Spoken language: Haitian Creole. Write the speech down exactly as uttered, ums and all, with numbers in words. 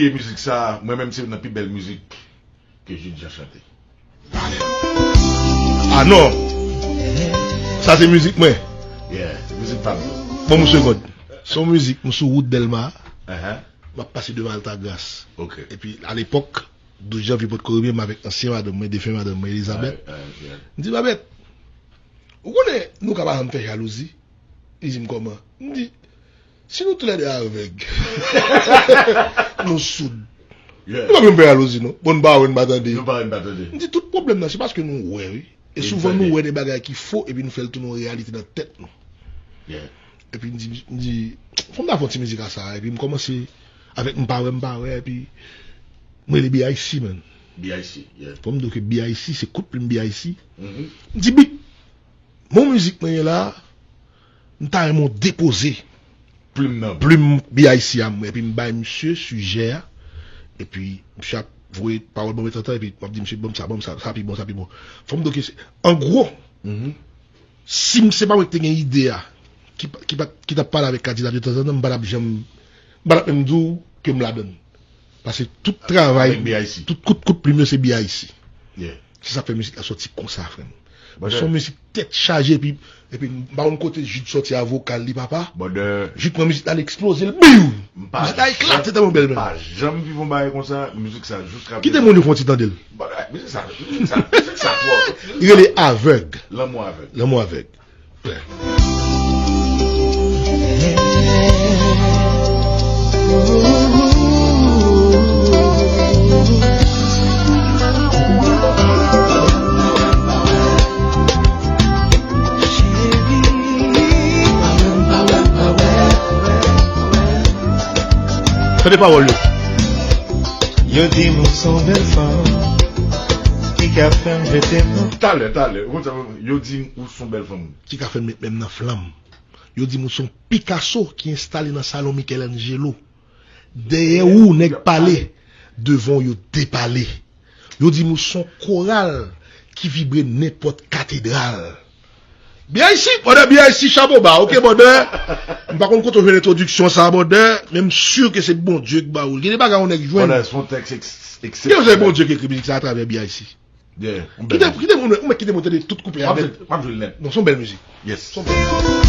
E mizik sa, mwen menm se youn nan pi bèl mizik ke Jude Jean chante. Ah non! Sa se mizik mwen. Yeah, se mizik pa m. Bon, m segond. Se yon mizik, m sou wout Dèlma. Uh-huh. M ap pase devan Altagras. Ok. Epi, alepòk, douz janvye potko rive, m avèk ansyen madanm mwen, defen madanm mwen, Elizabeth. M di, Babèt, ou konnen nou ka pa janm fè jalouzi? Li di m, kòman? M di, si nou toulède avèg, nou soud, nou pa menm fè jalouzi, non. Bon, n pa wè, n pa tande. Nou pa wè, n pa tande. M di, tout pwoblèm nan, se paske nou wè, wi. E souvan, nou wè de bagay ki fo, epi nou fè l tounen yon reyalite nan tèt nou. Epi m di, m di, fò m ta fè yon ti mizik a sa, epi m kòmanse avèk m pa wè, m pa wè, epi m rele B I C, man. B I C, yeah. Fò m di w ke B I C, se kout plim B I C. M di, Big, men yon mizik mwen ye la, m ta renmen w depoze plim nan, plim B I C a mwen, epi m bay misye sijè a, epi misye ap voye pawòl ban mwen tantan, epi m ap di misye, ban m sa, ban m sa, sa pi bon, sa pi bon. Fò m di w ke se, an gwo, si m se pa mwen ki te gen ide a, ki, ki, pa- ki t ap pale avèk kandida yo tanzantan, m pa t ap janm, m pa t ap menm di w ke m ladann. Paske tout travay, tout kout, kout plim yo se B I C. Yeah. Se sa k fè mizik la soti konsa, frè m. Bon, se yon mizik tèt chaje, epi, epi m pa konn kote Jude soti a vokal li, papa. Jude pran mizik la, li eksploze l, biw! Mizik la eklate tankou bèl menm. Pa janm viv yon bagay konsa, mizik sa jiska prezan. Kite moun yo fè yon ti tande l. Bon, mizik sa, mizik sa, mizik sa twò. Li rele Avèg. Lanmou avèg. Lanmou avèg. Tande pawòl yo. Yo di m ou se yon bèl fanm ki ka fè m jete m nan. Talè, talè, ou konn sa, yo di m ou se yon bèl fanm ki ka fè m met men m nan flanm. Yo di m ou se yon Picasso ki enstale nan salon Michelangelo. Dèyè ou nèg pale, devan w yo depale. Yo di m ou se yon koral ki vibre nenpòt katedral. B I C, brother, B I C, chapo ba, ok, brother. M pa konn kote w jwenn entwodiksyon sa, brother, men m si ke se Bondye ki ba ou l. Gen de bagay yon nèg jwenn. Brother, se yon tèks eks-, eksepsyonèl. Gen se Bondye ki ekri mizik sa atravè B I C. Yeah, yon bèl mizik. Kite, kite moun, kite moun tande tout kouplè a nèt. M ap jwe l nèt. Non, se yon bèl mizik. Yes. Se yon bèl mizik.